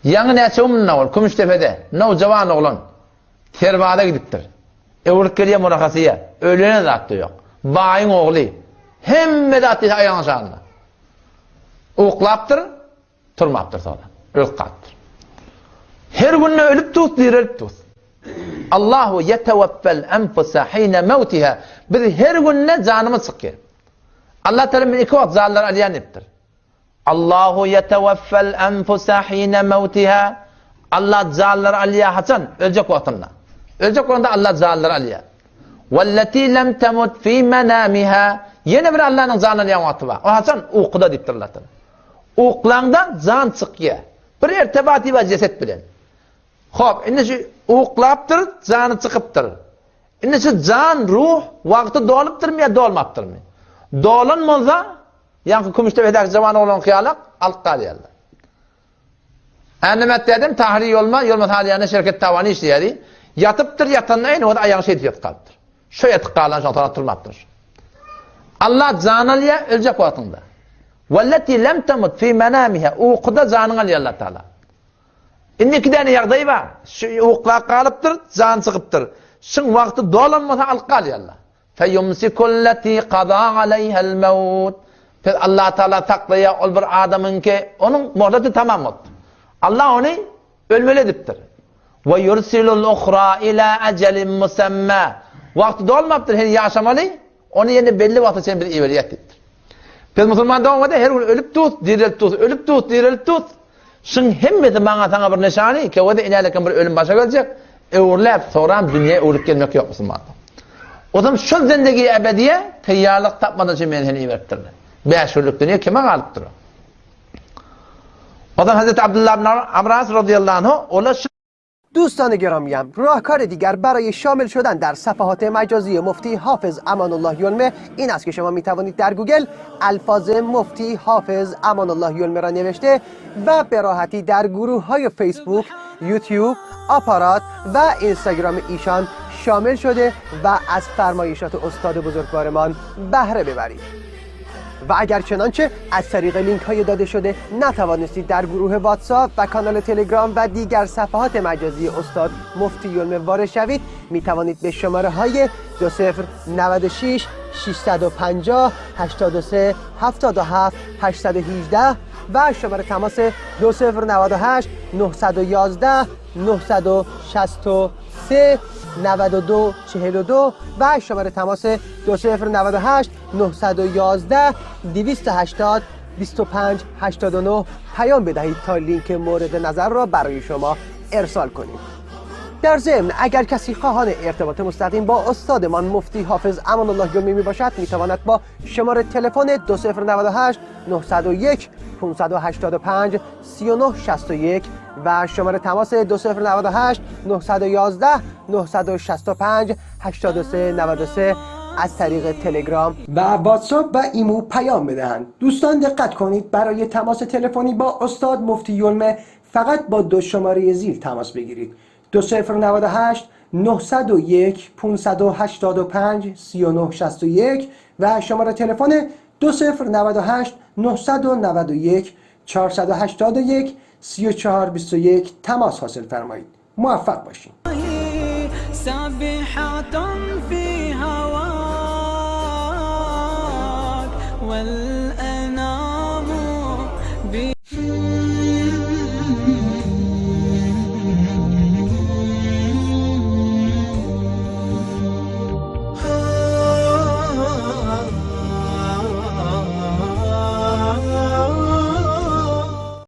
Ýaňy näçe gün mundan owal Kümüşdepede nowjawan oglan serbaza gidipdir. Öwrülip gelýär murahasy ýa, öýlenen zat-da ýok. Baýyň ogly. Hemme zat diýse aýagyň aşagynda. Uklapdyr, turmapdyr soňra. Ölüp galypdyr. Her günde ölüp dus, direlip dus. Allahu yetewaffel enfusa hine mevtiha. Biz her günde janymyz çykýar. Allah Teala men iki wagt janlary alýan diýipdir. Allahu yetewaffel enfusa hine mevtiha. Allah janlary alýar haçan? Öljek wagtynda. Öljek wagtynda Allah janlary alýar. Wallati lem temut fi manamiha. Ýene bir Allahnyň jan alýan wagty bar. O haçan? Ukuda diýipdir Allah Teala. Uklaňda jan çykýar. Bir ertebaty bar jeset bilen. Hop, indi şu uklapdyr, jany çykypdyr. Indi şu jan, ruh wagty dolupdyrmy ýa dolmapdyrmy? Dolan bolsa, ýaňky Kümüşdepedäki jawan oglan hyýalak alyp galýarlar. Äneme dädem Tahyry ýolma, ýolma salýanda şerket tawany işleýärdi. Ýatypdyr, ýatanda eýni wagt aýagyny şeýdip ýatyp galypdyr. Şo ýatyp galan şoň soňra turmapdyr. Allah jan alýar öljek wagtyňda. Wallati lem tamut fi manamiha ukuda janyňy alýar Allah Taala. Indi iki däne ýagdaý bar. Şu uklap galypdyr, jan çykypdyr. Şuň wagty dolan bolsa alyp galýarlar. Feýumsikullati kaza aleýhel mewt. Pes Allah Taala saklaýar ol bir adamyňky, onuň mohlaty tamam bolupdyr. Allah ony ölmeli edipdir. We yursilul uhra ila ajalin musamma. Wagty dolmapdyr, heniz ýaşamaly, ony ýene belli wagta çenli biz iberýäs diýipdir. Biz musulman doganlar her gün ölüp dus, direlip dus, ölüp dus, direlip dus. Şuň hemmesi maňa saňa bir nyşany, kewede inälekem bir ölüm başa geljek, öwrüläp soram dünýä öwrülip gelmek ýok musulmanda. Ozam şol zendegi ebediýe taýýarlyk tapmadan üçin meni seni iberipdirler. Bäş günlük dünýe kime galypdyr? Ozam Hazreti Abdullah ibn Amr radıyallahu anhu ola دوستان گرامیم راهکار دیگر برای شامل شدن در صفحات مجازی مفتی حافظ امان الله یلمه این است که شما می توانید در گوگل الفاظ مفتی حافظ امان الله یلمه را نوشته و به راحتی در گروه های فیسبوک، یوتیوب، آپارات و اینستاگرام ایشان شامل شده و از فرمایشات استاد بزرگوارمان بهره ببرید. و اگر چنانچه از طریق لینک های داده شده نتوانستید در گروه واتساپ و کانال تلگرام و دیگر صفحات مجازی استاد مفتی یلمه وارد شوید می توانید به شماره های 2096 650 83 77 818 و شماره تماس 2098 911 963 92 42 و شماره تماس 2098 911 280 25 89 پیام بدهید تا لینک مورد نظر را برای شما ارسال کنیم. در ضمن اگر کسی خواهان ارتباط مستقیم با استادمان مفتی حافظ امان الله جمی می باشد می تواند با شماره تلفن 2098 901 585 3961 و شماره تماس 2098 911 965 8393 از طریق تلگرام و واتساپ و ایمو پیام بدهند. دوستان دقت کنید برای تماس تلفنی با استاد مفتی یلمه فقط با دو شماره زیر تماس بگیرید 2098 901 585 3961 و شماره تلفن 2098 991 481 3421 تماس حاصل فرمایید. موفق باشین. سابحة في هواك.